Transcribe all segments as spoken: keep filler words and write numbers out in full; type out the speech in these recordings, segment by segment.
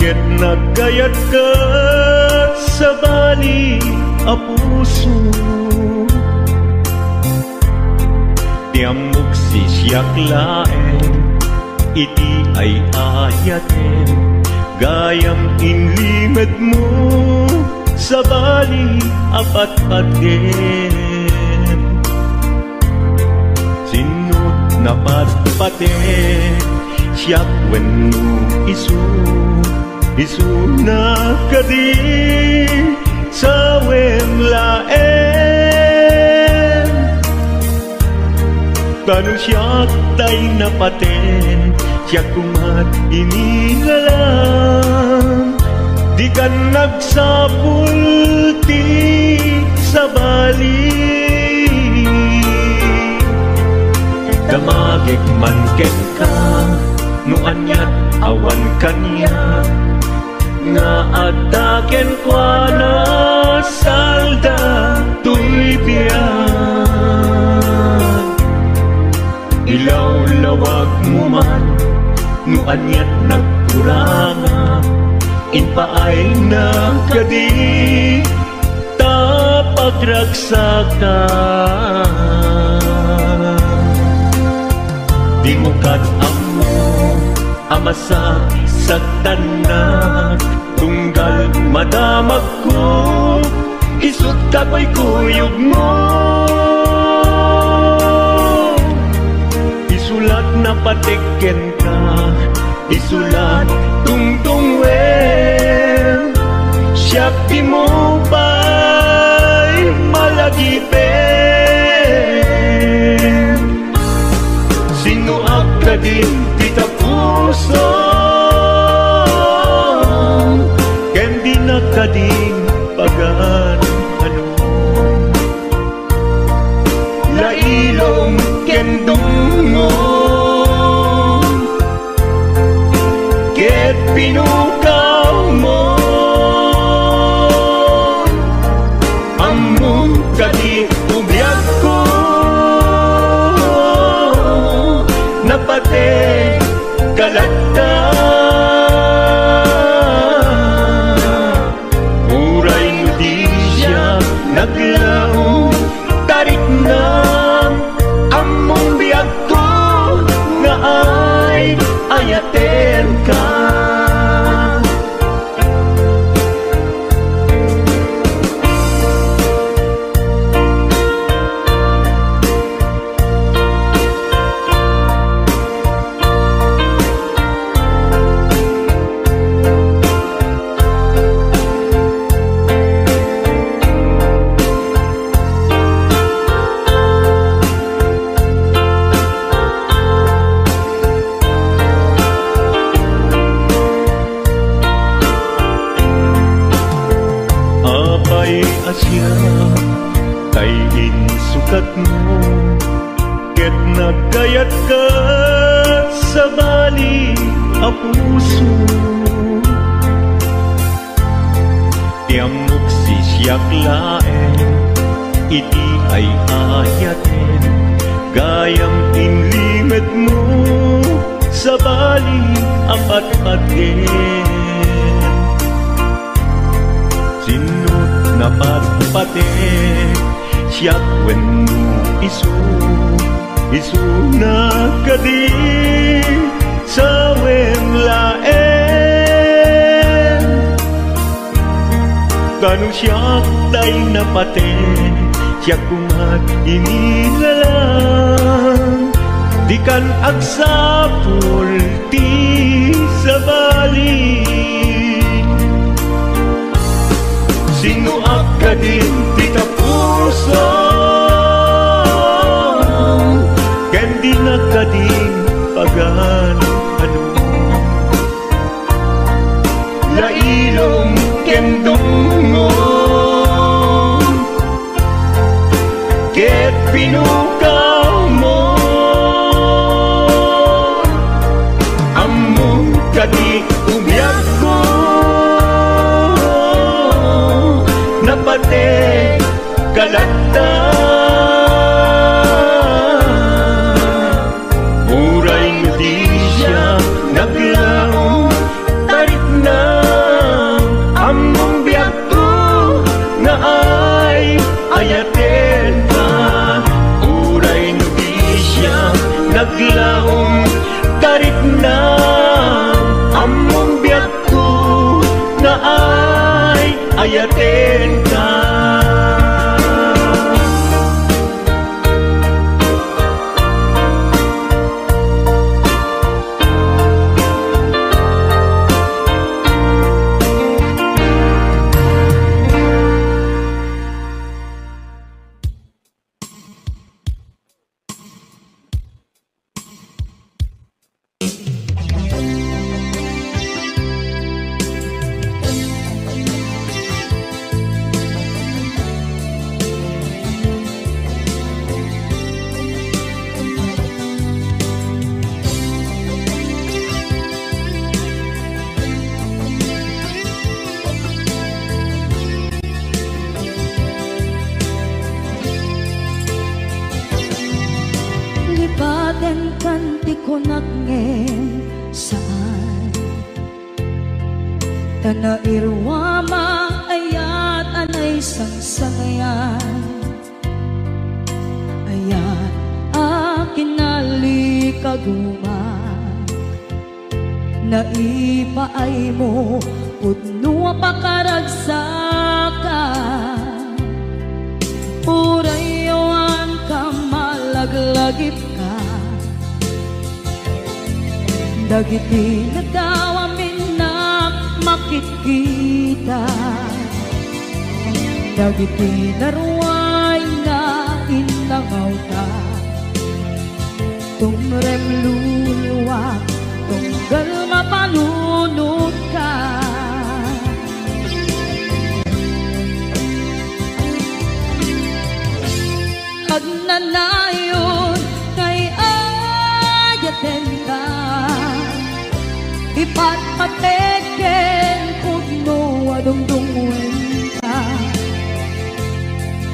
Ket nagkayatkat sabali a puso. Ti ammok sisiak laeng iti ay-ayatem, gayam inlimedmo sabali a patpatem. Sinno napatpatek siak wenno isu? Isuna kadi sawen laeng? Ta no siak tay napaten, siak koma ti nilalang. Dikan nagsapul ti sabali. Damagek man kenka, no aniat awan kaniak, nga adda kenkuana salda toy biag. Ilawlawagmo man no aniat nagkurangak, impaayna kadi ta pagragsakak. Dimo kad ammo a masaksaktannak, tunggal madamagko, isut' kakuykuyogmo. Isulat napatek kenka, isulat tungtungwen, siak dimo pay malagipen. Sinnoak kadin ti tapusom, ken dinak kadin pagan-anom. Lailom ken dungngom ket pinukawmo. Ammom kadi ti biagko, napatek ka latta. Uray no di siak naglaom, tariknam, ammom biagko nga ay-ayatenka. Apay a siak tay insukatmo, ket nagkayatkat sabali a puso. Ti ammok sisiak laeng iti ay-ayatem, gayam inlimedmo sabali a patpatem. Sinno napatpatek siak wenno isu? Isuna kadi sawen laeng? Ta no siak tay napatek, siak koma ti nilalang. Dikan agsapul ti sabali. Sinnoak kadin ti tapusom, ken dinak kadin pagan-anom. Lailom ken dungngom ket pinukawmo. Ammom kadi ti biagko, napatek ka latta. Uray no di siak naglaom, tariknam, Ayatenka. Lipatenkan ti kunak ngem saan. Ta nairuama ayat a naisangsangayan. Ayat a kinalikaguma. Naipaaymo pudno a pakaragsakan. Uray awan ka malaglagipka. Dagiti nadawam innak makitkita. Dagiti naruay nga innangawta. Tumrem luluak, tunggal mapanunotka. Agnanayon nga ay-ayatenka, ipatpatek ken pudno a dungdungngoenka.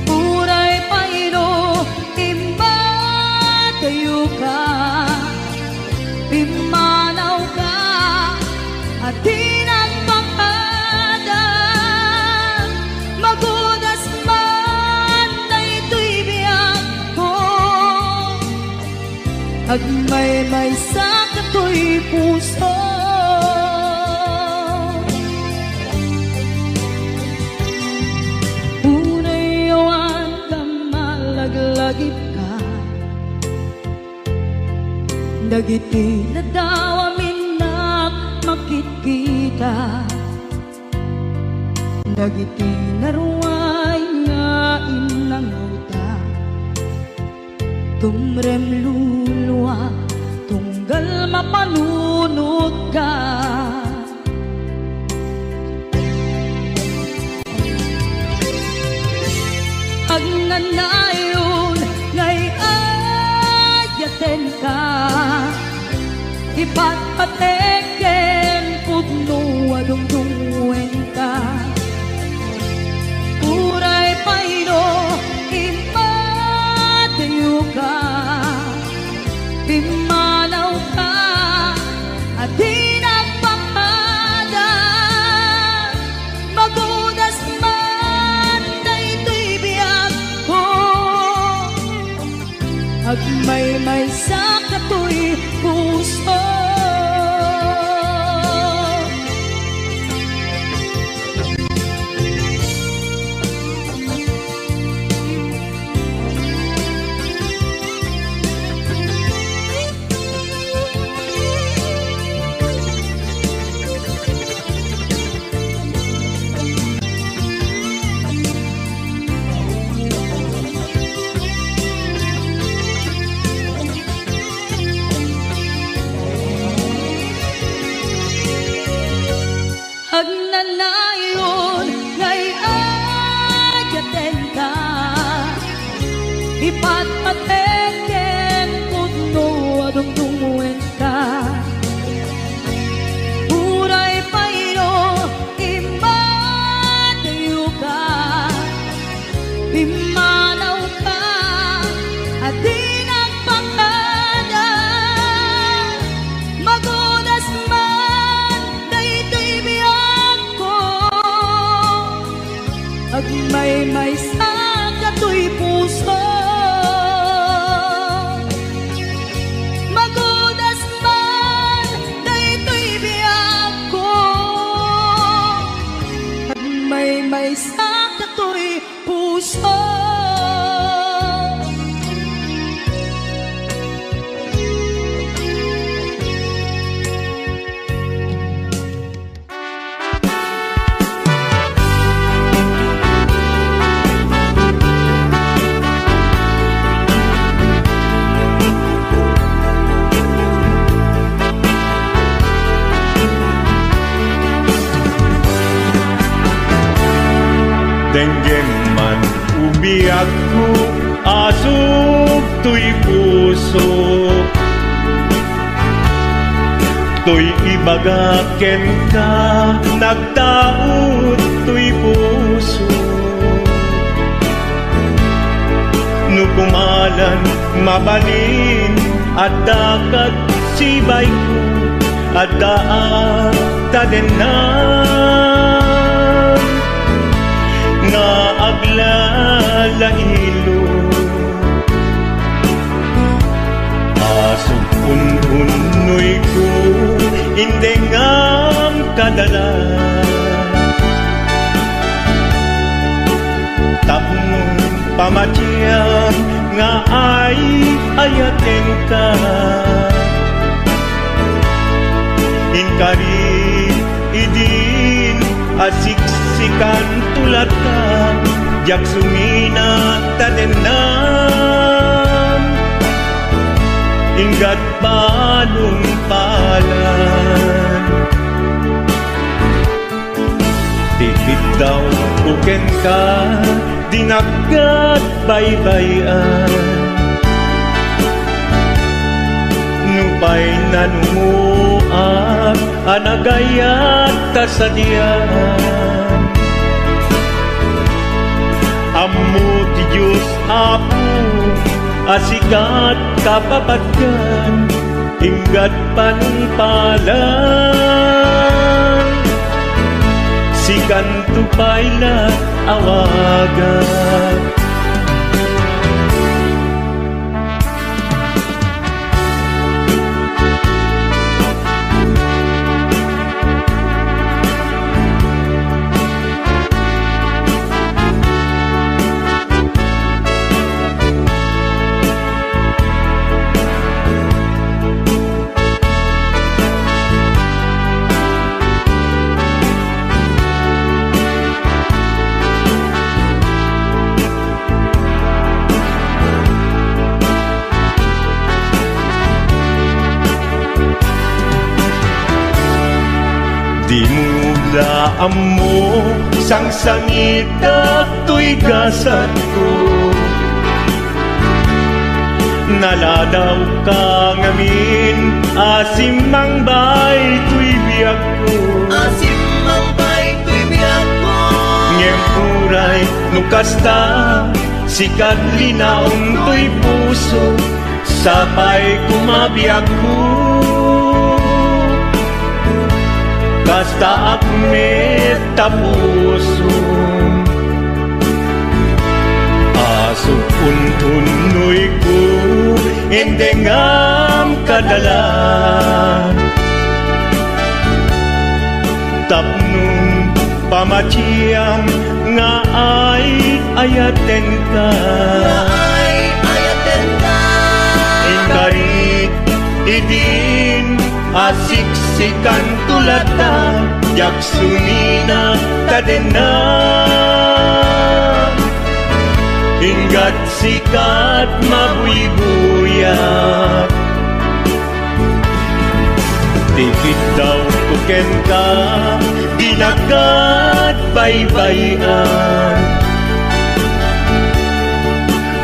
Uray pay no immadayoka, pimmanawka a di nagpakada. Magudas man daytoy biagko, agmaymaysa katoy puso. Uray awan ka malaglagipka. Dagiti nadawam innak makitkita. Dagiti naruay nga innangawta. Tumrem luluak, tunggal mapanunotka. Agnanayon nga ay-ayatenka, ipatpatek ken pudno a dungdungngoenka. Uray pay no immadayoka, pimmanawka a di nagpakada. Magudas man daytoy biagko, agmaymaysa katoy puso. Denggem man o biagko, asug toy puso. Toy ibagak kenka, nagtaud toy puso. No kumalan mabalin, adda kad sibayko, adda a tadennan nga aglalailo. Asug un-unnoyko, indengam kadala. Tapno pamatiam nga ay-ayatenka. Inkari idin a siksikan to latta, diak sumina tadennan. Inggat panungpalan. Ti kiddawko kenka, dinak ket baybay-an. Nupay nanumoak a nagayat ta sadian. Ammo ti Dios, Apo, a sikat kapapadkan, inggat panungpalan. Sikanto pay la awagan. Dimo la ammo, sangsangitak toy gasatko. Naladawka ngamin a simmangbay toy biagko. A simmangbay toy biagko. Ngem uray no kasta, sikat linaom toy puso, sapay koma biagko. Kastaak met ta puso. Asug un-unnoyko, indengam kadala. Tapno pamatiam nga ay-ayatenka. Nga ay-ayatenka. Inkari idin a siksikanto latta, diak sumina tadennan. Inggat sikat mabuybuyak. Ti kiddawko kenka, dinak ket baybay-an.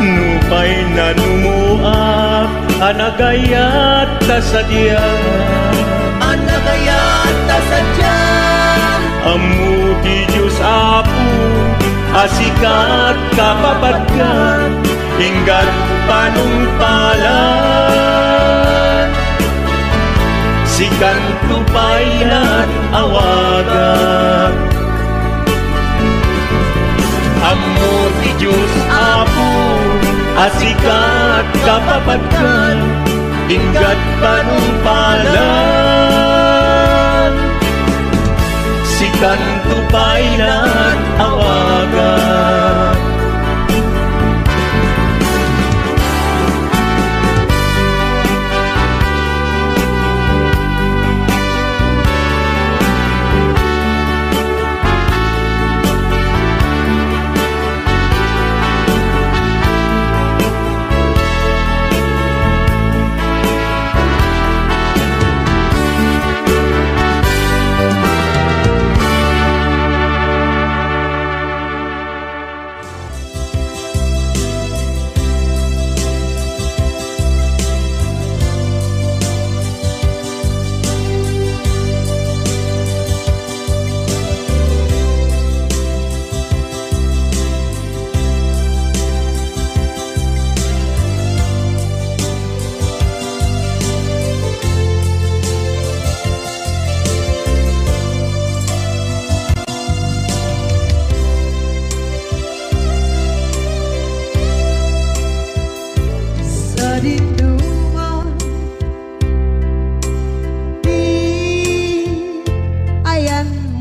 Nupay nanumoak a nagayat ta sadian. A nagayat ta sadian. Ammo ti Dios, Apo, a sikat kapapadkan, inggat panungpalan. Sikanto pay la awagan. Ammo ti Dios, Apo, a sikat kapapadkan, inggat panungpalan. Sikanto pay la awagan.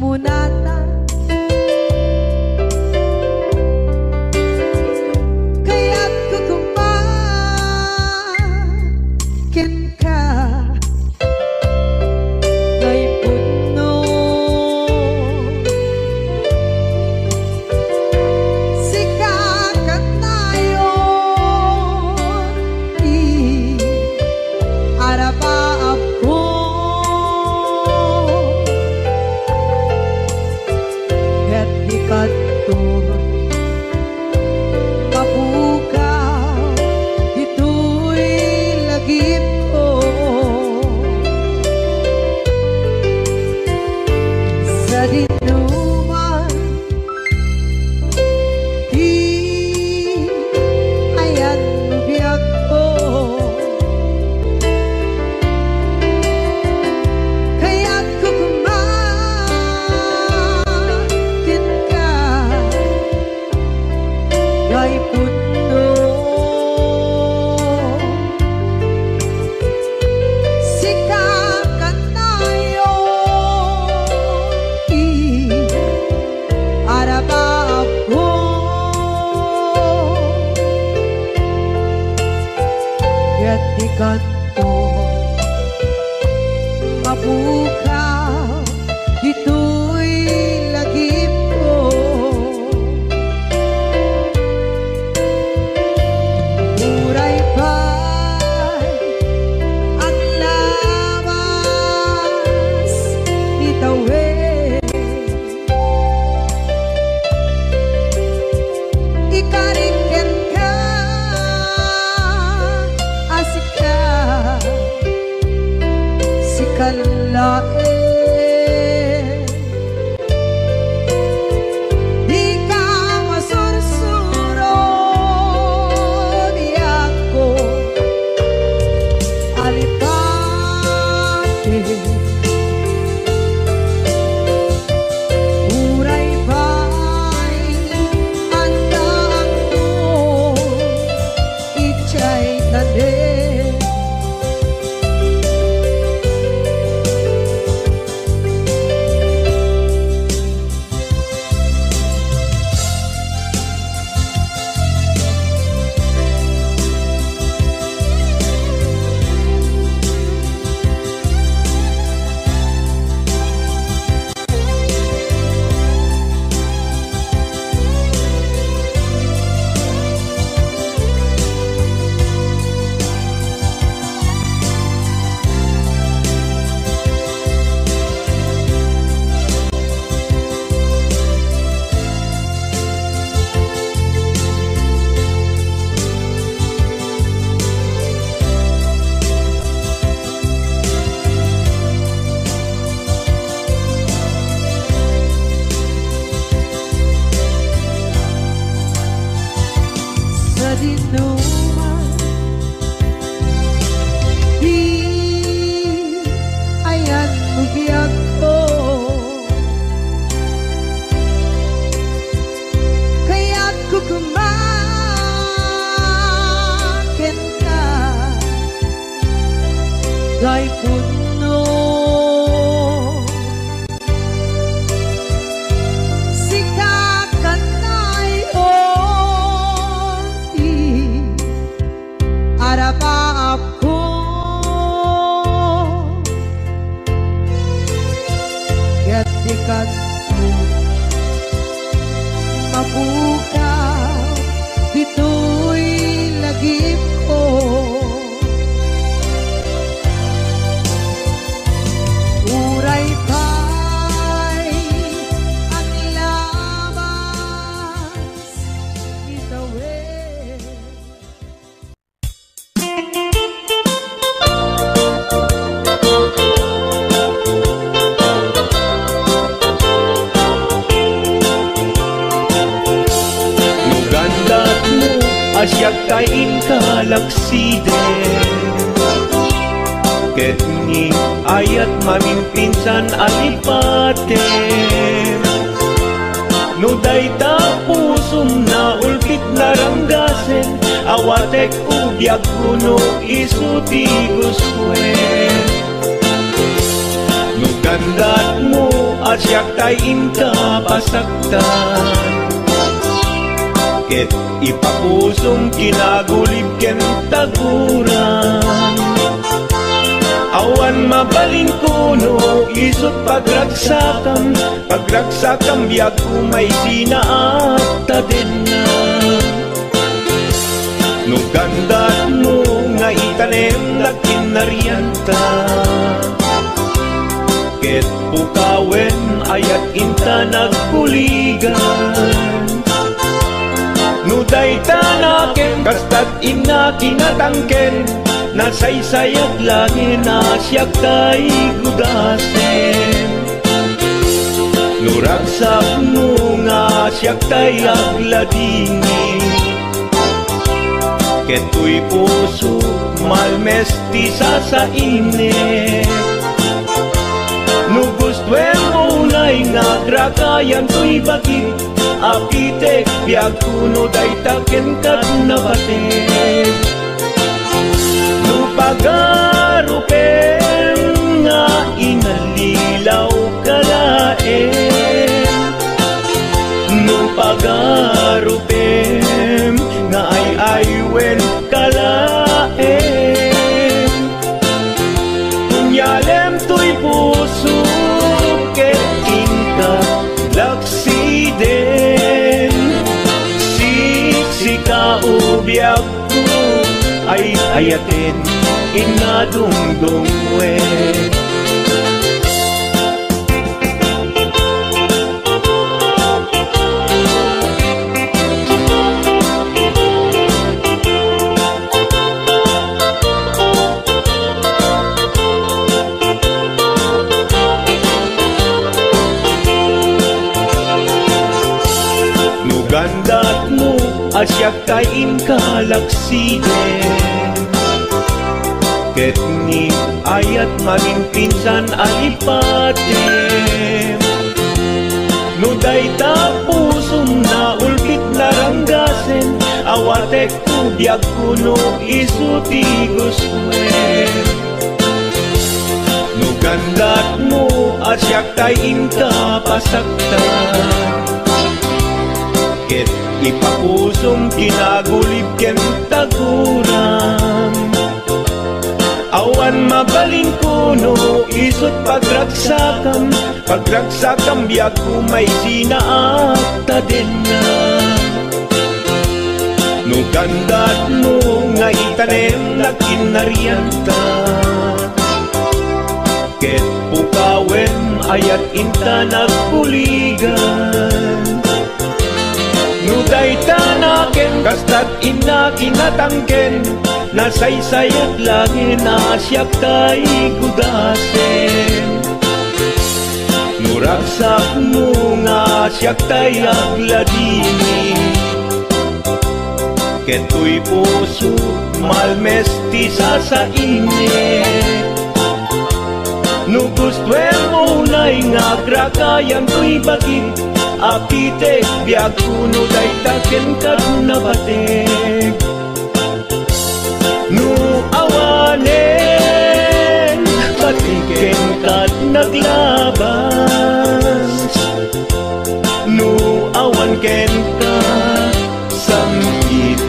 Munata, kayatko koma kenka, nga ipudno. Sika kanayon ti arabaabko. Ket di kanto mapukaw ditoy lagipko. Sadinoman ti ayan biagko. Kayatko koma kenka, nga ipudno. Sika kanayon ti arabaabko. Ket di kanto mapukaw ditoy lagipko. Uray pay aglabas ti tawen, ikarik kenka a sika, sika laeng. Dika masursuro, biagko, alipati. Uray pay addaakto idiay tanem. Sadinoman ti ayan biagko. Kayatko koma kenka, nga ipudno. Sika kanayon ti arabaabko. Ket di kanto mapukaw ditoy lagipko. Uray pay aglabas ti tawen. Lugandatmo a siak tay inkalaksiden, ket ni ayat maminpinsan a lipatem. No dayta pusom naulkit naranggasen, awatek ubiag kuno isu ti gustoen. No Kandatmo a siak tay inka pasaktan, ket ipapusom kinagulib ken taguram. Awan mabalin kuno isut' pagragsakam, pagragsakam biag umay sinaat ta denna. No kandatmo nga itanem nagkinarianta, ket pukawen ayat inta nagbuligan. No dayta nakem kastat inna kinatangken, nasaysayat laeng a siak tay gudasen. No ragsakmo nga siak tay agladingit, ket toy puso malmes ti sasainit. No gustoem unay nga agragayan toy bagik, apitek biagko no dayta kenka nabatek. No pagarupem nga inallilaw ka laeng, no pagarupem nga ay-aywen ka laeng, unyalem toy puso ket inka laksiden. Siksika o biag ay ayaten inna dungdungwe. No gandatmo a siak tay inka laksiden, ket ni ayat maminpinsan a lipatem. No dayta pusom naulbit naranggasen, awatek ko biagko no isu ti gustoem. No gandatmo a siak tay inka pasaktan, ket ipapusom kinagulib ken taguram. Awan mabalin kuno isut' pagragsakam, pagragsakam biagko may sinaat ta denna. No gandatmo nga itanem nagkinarianta, ket pukawen ayat inta nagbuligan. No dayta nakem kastat inna kinatangken, nasaysayat laeng a siak tay gudasen. No ragsakmo nga siak tay agladingit, ket toy puso malmes ti sasainit. No gustoem unay nga agragayan toy bagik, apitek biagko no dayta kenka nabatek. No awanen, pati kenka naglabas. No awan kenka, sangkit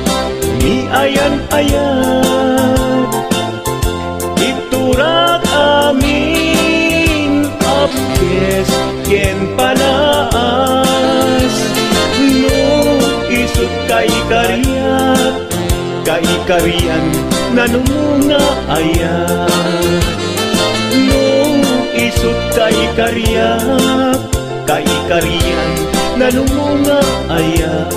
ni ayan-ayat. Iturak amin a pekes ken panaas. No isut' kaikariak, kaikarian nanumunga aya? No isut' kaikariak, kaikarian nanumunga aya?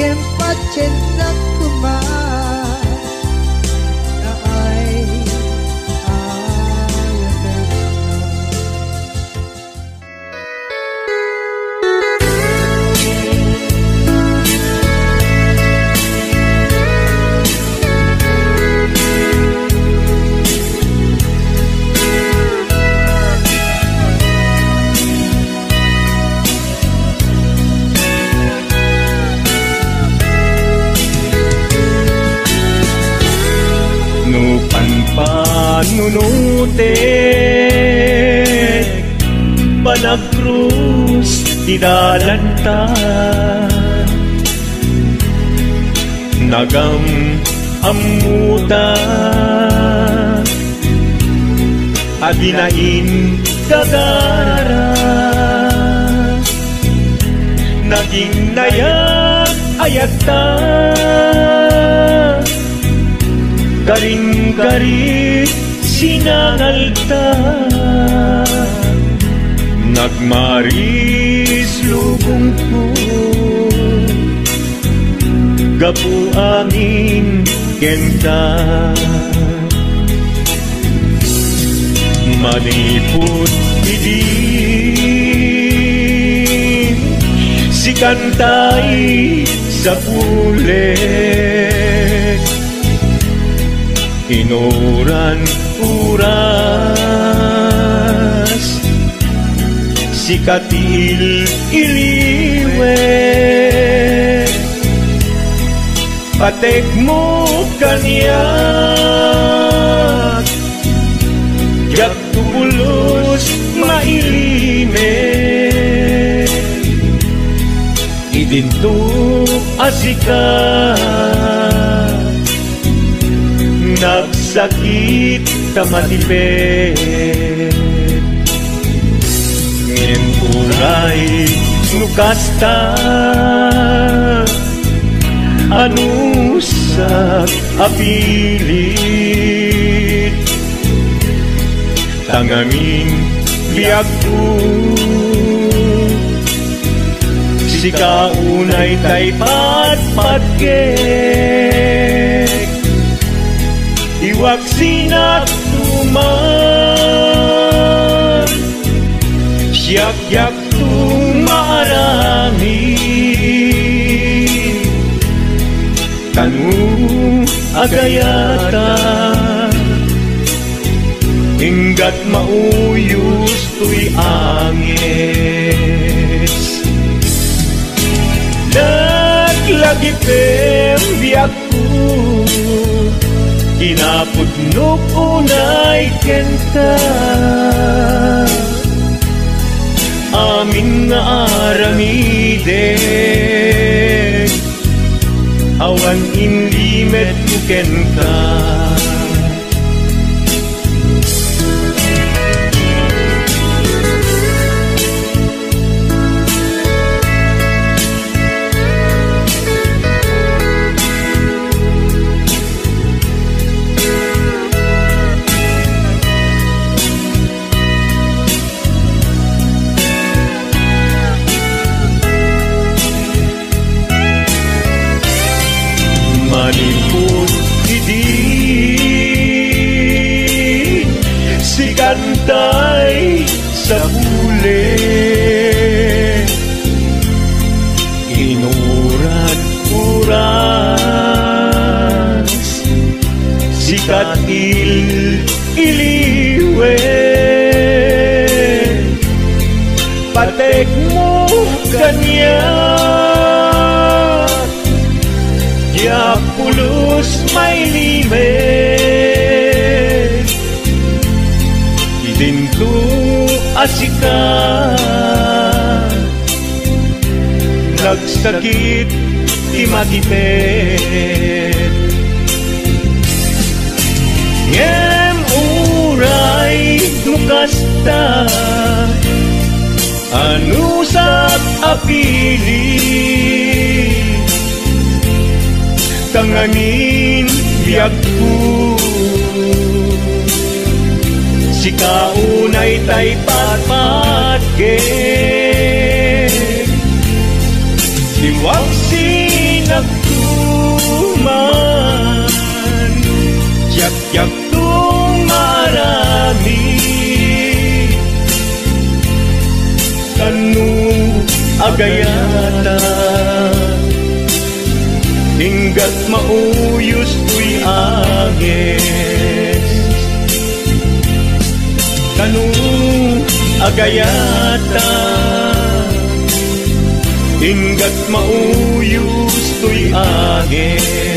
Ken patiennak koma nga ay-ayatenna. No panpanunotek, panagkrus ti dalanta. Nagam-ammota a dina inkagara. Nagingnayag-ayatta, karin-karit sinangalta. Nagmaris lubongko gapu amin kenka. Manipud idin, sikan tay sapulek. Inuran oras, sika ti il-iliwek. Patekmo kaniak, diak to pulos mailimek. Idinto a sika, nagsakit ta matiped. Ngem uray no kasta, anusak a pilit. Ta ngamin biagko, sika unay tay patpatkek. Iwaksinak tuman, siak diak to maaramid. Kano agayata, inggat mauyos toy anges. Laglagipem biagko, kinapudnok unay kenka. Amin nga aramidek, awan inlimetko kenka. Manipud idi, sikan tay sapulek. Inuran oras, sikat il-iliwek. Patekmo kaniak, diak pulos mailimek. Idinto a sika, nagsakit ti matiped. Ngem uray no kasta, anusak a pilit. Ta ngamin biagko, sika unay tay patpatkek. Iwaksinak Tuman, diak, diak tong maaramid. Kano agayata, inggat mauyos toy agis. Kano agayata, inggat mauyos toy agis.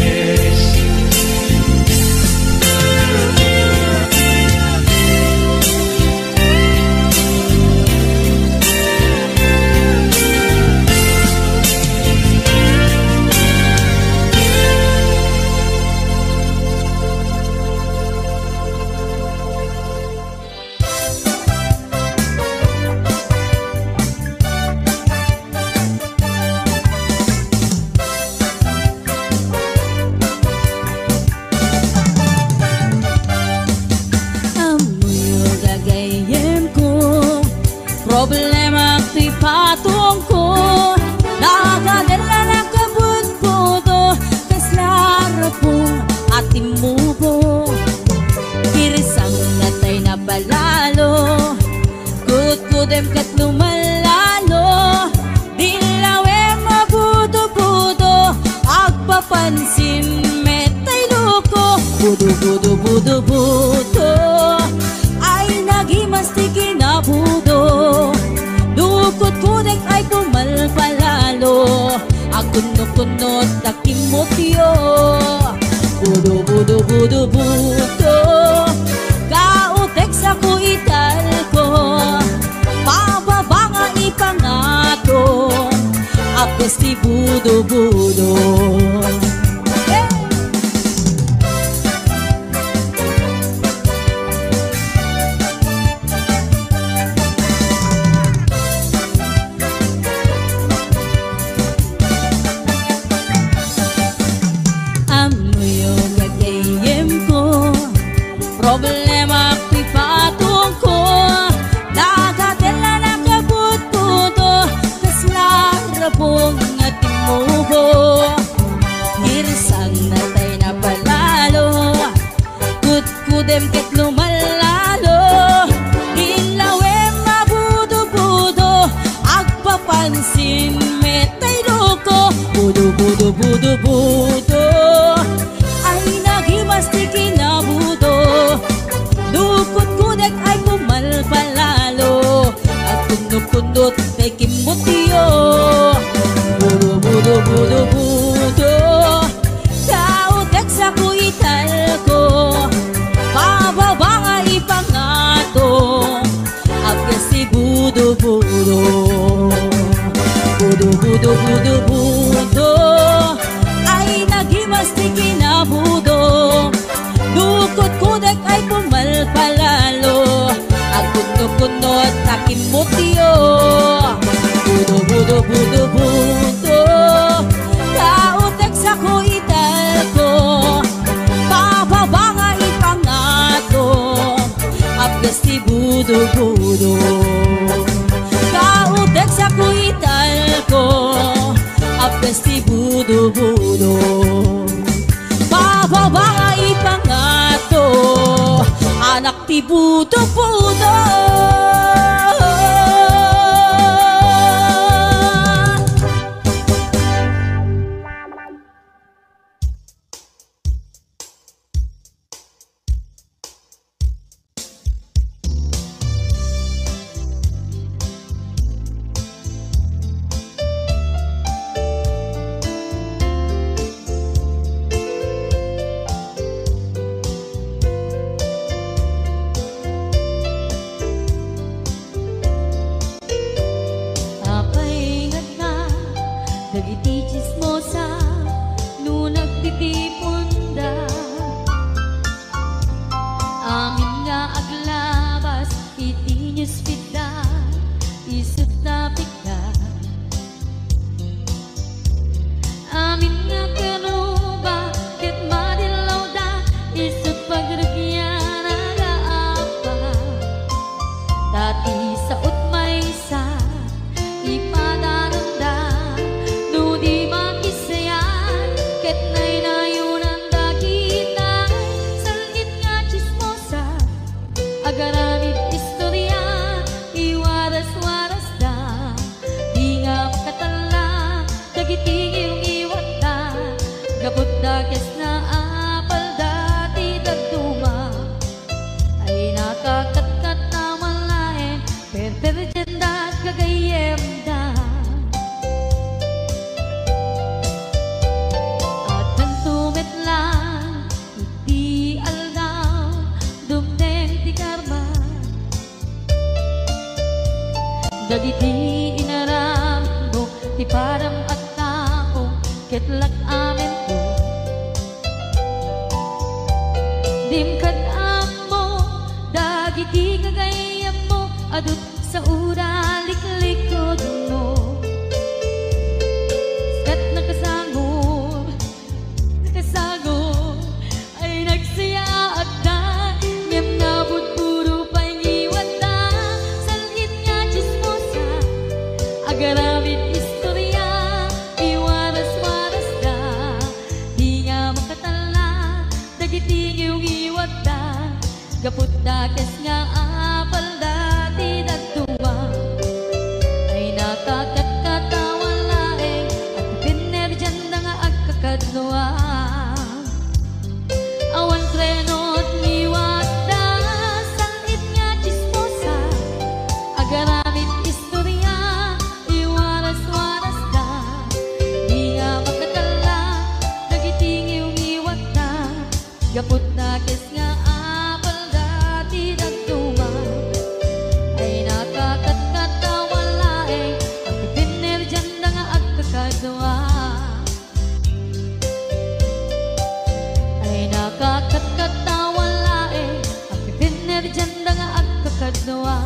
Ammoyo gagayyemko, problemak ti patongko, nagadellanak a budbudo, kasla rupong a timmubo. Kirsang natay na palalo, kudkudem ket lumallalo, dillawem a budo-budo, agpapansin met tay loko. Budo-budo, budo-budo, ay nagimas ti kinabudo. Dukot kudek ay pumalpalalo, agkunno-kunno ta kimmutyo. Budo, budo, budo, budo, kautek sako italko, pababa nga ipangato, apes ti budo-budo. Hey! Ammoyo gagayyemko, problemak ti patongko, nagadellanak a budbudo, kasla rupong a timmubo. Kirsang natay na palalo, kudkudem ket lumallalo, dillawem a budo-budo, agpapansin met tay loko. Budo, budo, budo, budo, ay nagimas ti kinabudo. Dukot kudek ay pumalpalalo, agkunno-kunno tay kimmutyo. Budo, budo, budo, budo, kautek sako italko, pababa nga ipangato, apes ti budo-budo. Budo-budo, budo-budo, ay nagimas ti kinabudo. Dukot kudek ay pumalpalalo, agkunno-kunno ta kimmutyo. Budo, budo, budo, budo, kautek sako italko, pababa nga ipangato, apes ti budo-budo. Kautek sako italko, apes ti budo-budo. Pababa nga ipangato, anak ti budo-budo. Ket nainayonan dagita sal-it nga tsismosa, agaramid istoria, iwaras-warasda. Di nga makatalla dagiti ngiwngiwatda, gapu ta kes nga apalda ti dadduma. Ay nakakatkat a malaen, perperdianda gagayyemda. Addanto met lang iti aldaw, dumteng ti karma. Dagiti inaramidmo ti padam a tao, ket lak-amento. Dim kad ammo dagiti gagayyemmo, adu saoda liklikudmo. Ket nakasangor, nakasangor, ay nagsayaatda, ngem nabudbudo pay ngiwatda, sal-it nga tsismosa, agaramid istoria, iwaras-warasda. Di nga makatalla dagiti ngiwngiwatda, gapu ta kes nga apalda ti dadduma. Ay nakakatkat a malaen, agpipinerdianda nga agkakadua. Awan treno ti ngiwatda, sal-it nga tsismosa, agaramid istoria, iwaras-warasda. Di nga makatalla dagiti ngiwngiwatda, gapu ta kes nga apalda ti dadduma. Ay nakakatkat a malaen, agpipinerdianda nga agkakadua. Ay nakakatkat a malaen, agpipinerdianda nga agkakadua.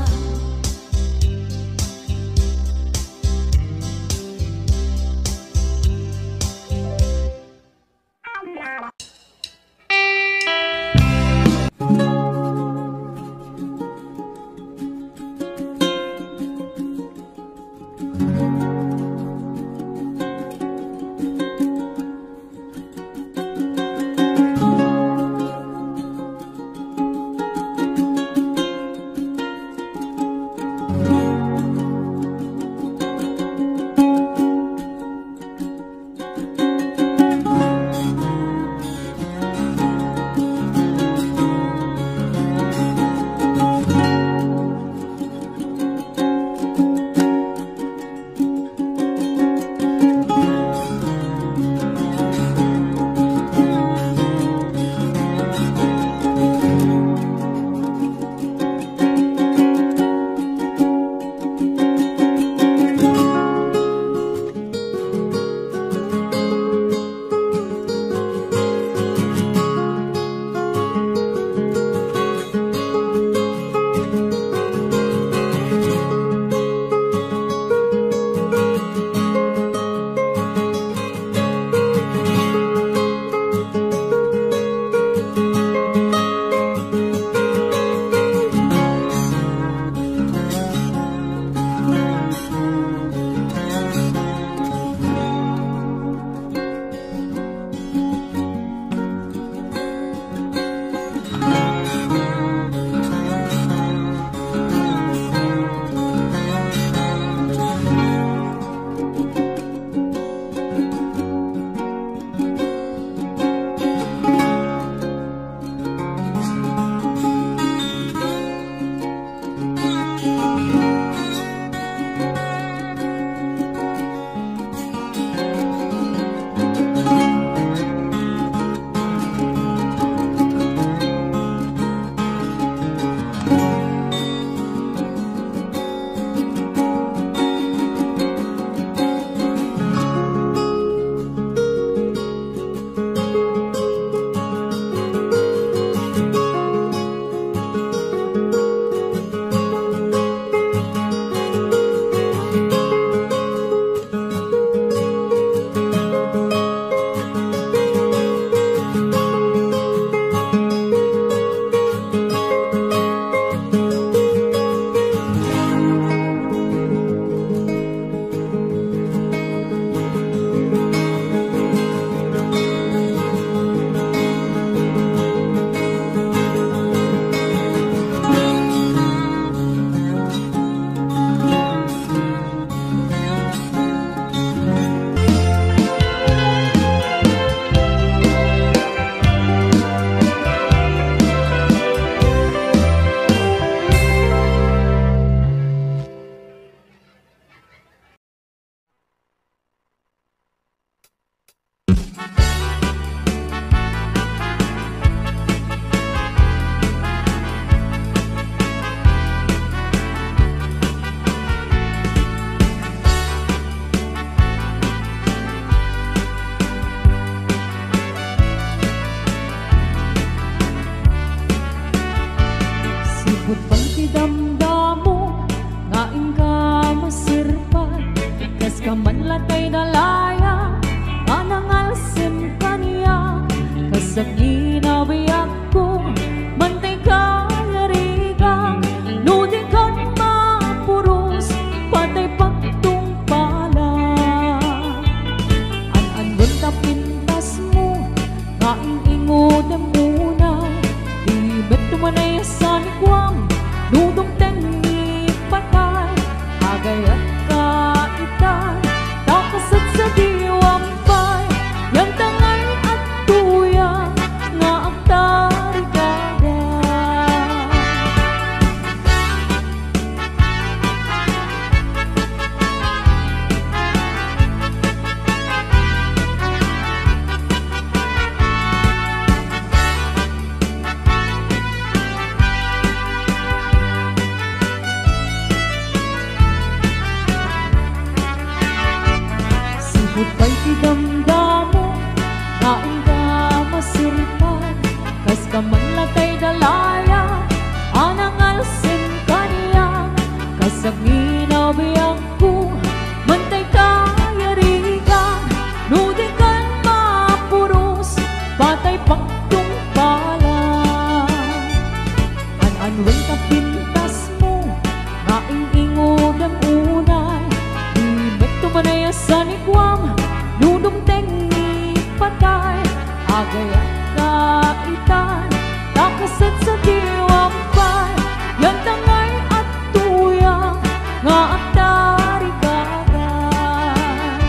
patay, agayat ka itan, ta kaset sadiwam pay, yan dangay adtoya nga agtarigagay.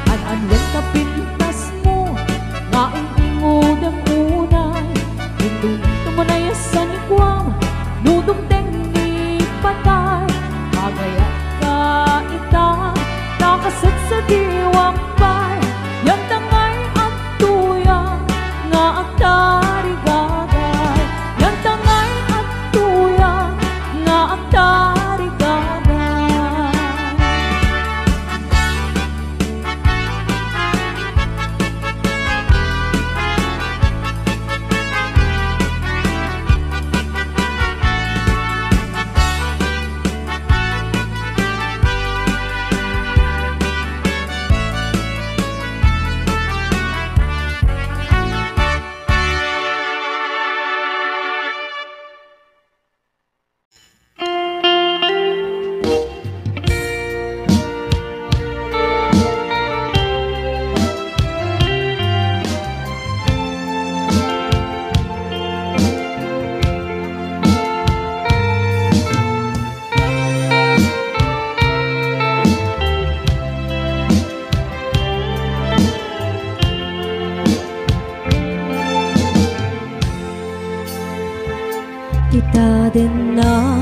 An-anuen ta pintasmo nga ing-ingodan unay, inton tumanay a sanikuam, no dumteng ni patay, agayat ka ita, ta kaset sadiwam pay, yan dangay adtoya nga agtarigagay, yan dangay adtoya nga agtarigagay. Ita denna,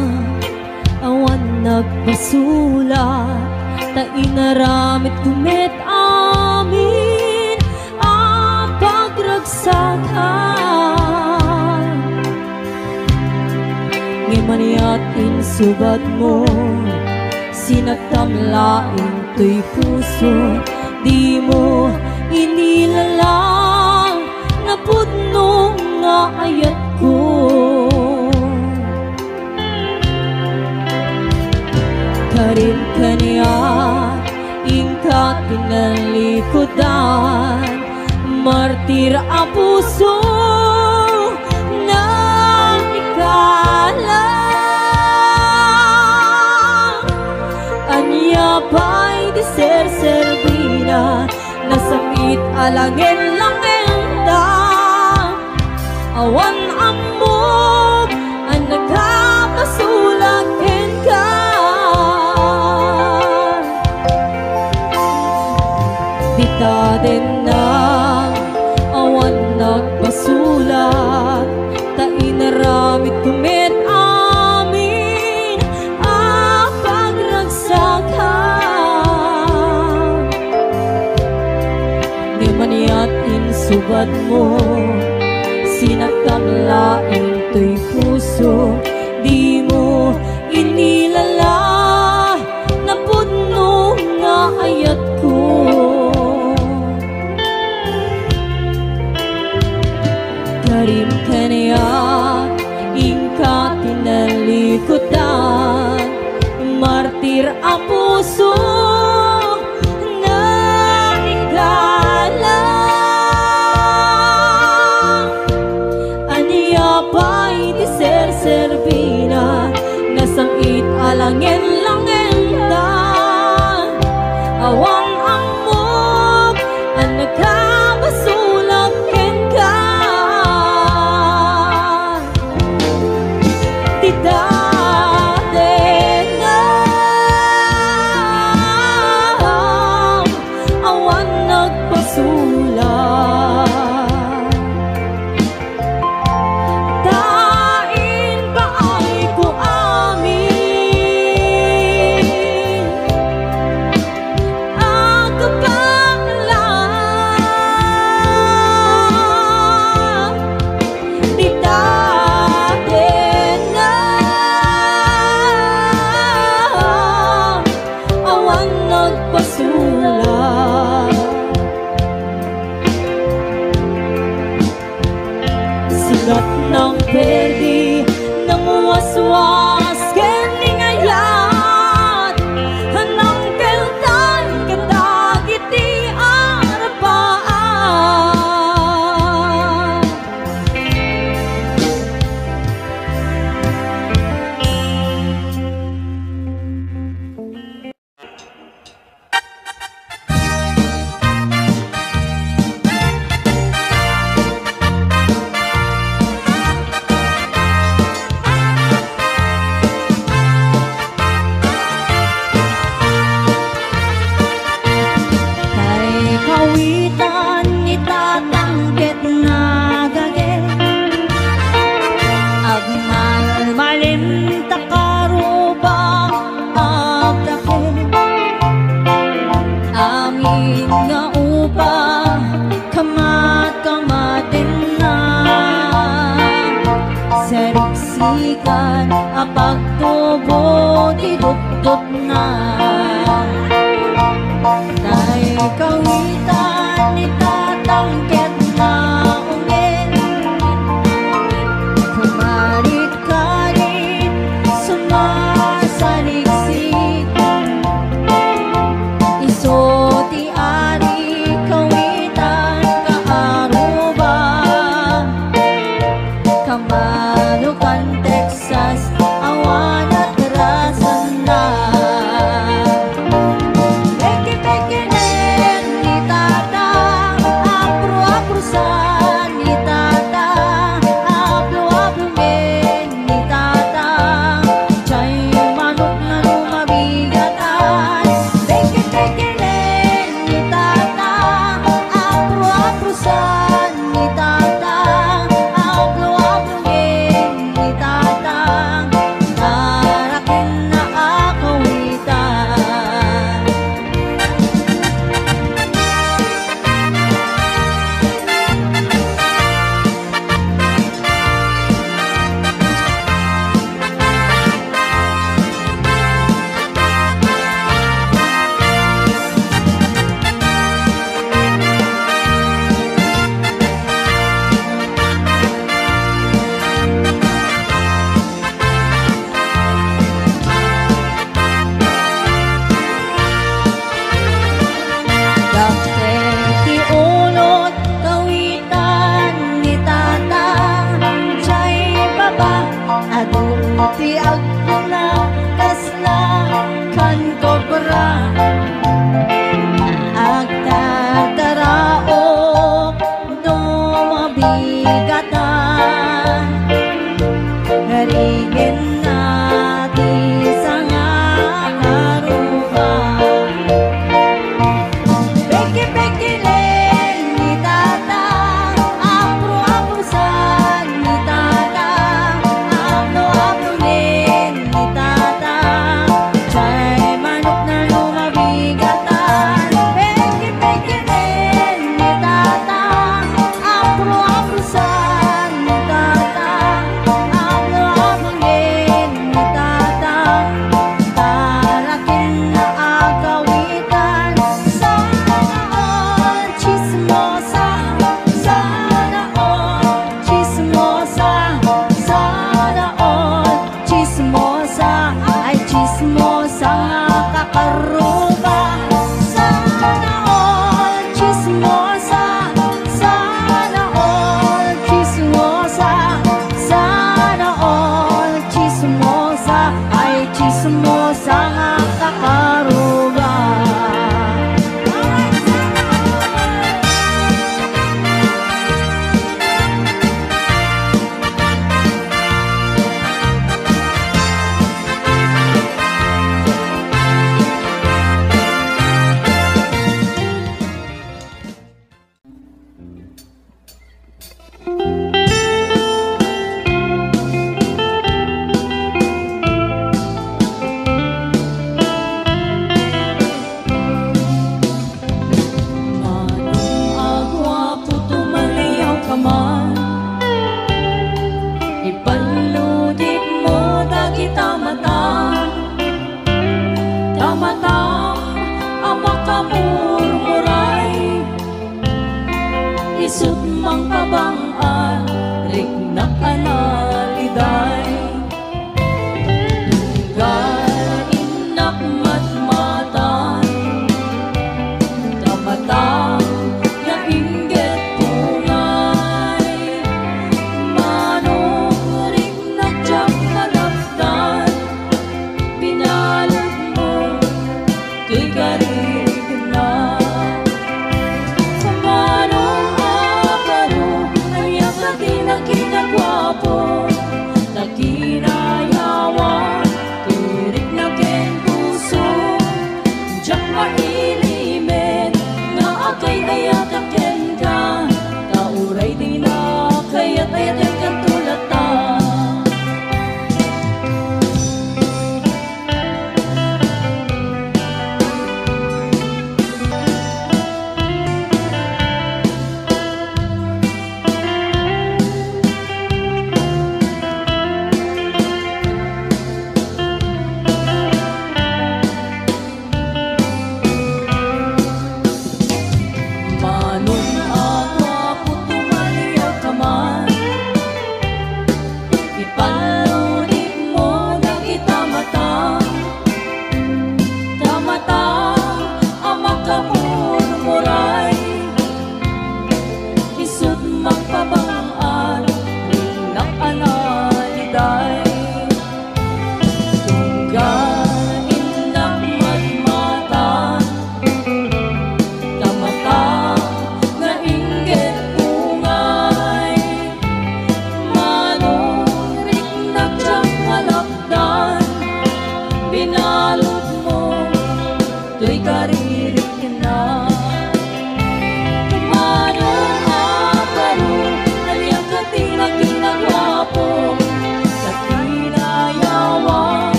awan nagpasulak, ta inaramidko met amin a pagragsakan. Ngem aniat insubadmo, sinagtam laeng toy puso, dimo inilalang napudno nga ayatko. Karim kaniak, inka tinalikudan, martir a puso, naikala. Ania pay ti serserbina, nasam-it a langen-langenta. Awan ammok a nakapasulak kenka. Dita denna, awan nagpasulak, ta inaramidko met amin a pagragsakan. Ngem aniat insubadmo, sinagtam laeng toy puso, dimo inilala napudno nga ayatko. Karim kaniak, inka tinalikudan, martir a puso, naikala. Ania pay ti serserbina, nasam-it a langen-langenta. Awan ammok a nakapasulak kenka. Ti datenam, awan nagpasulak. Ta impaayko amin a kabakla ti datenam, awan nagpasulak. Singat nang perdi, nang waswas ken ningayat, nang keltan kadagiti arapaat. Kan a pagtubo ti dutdotna. Tay kawitan ni Tatang ket naungit. Kumarit-karit, sumasaliksik. Isu ti Ari kawitan kaaruba. Kamanukan Texas, awan atrasanna. Peke-pekenen ni Tata, apro-aprosan ni Tata, apro-apronen ni Tata. Jay manok nga lumabigatan, peke-pekenen ni Tata, apro-aprosan ni Tata, apro-apronen ni Tata, darakenna a kawitan. Dakkel ti ulot kawitan ni Tata, jay baba, adu ti agkuna, kasla kan kobra. Agtartaraok no mabigatan, rigenna ti sangakaruba. Peke-pekenen ni Tata, apro-aprosan ni Tata, apro-apronen ni Tata, jay manok nga lumabigatan. Peke-pekenen ni Tata, apro-aprosan ni Tata, apro-apronen ni Tata, darakenna a kawitan. Sana all chismosa, sana all chismosa, sana all chismosa, ay chismosa nga kakaruba. Sana all chismosa, sana all chismosa, sana all chismosa, ay chismosa nga kakaruba. Manong a guapo, tumaliawka man. Ipalludikmo dagita mata, ta mata a makamurmuray. Isut' mangpabang-at, riknak a naliday. Tunggal innak matmatan, ta mata nga inggit pungay. Manong riknak diak madapdan, binaludmo toy garigna. Manong a baro, ania ka ti nakita guapo? Ta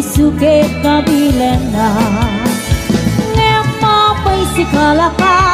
Isu ket kabilenna. Ngem apay, sikalaka,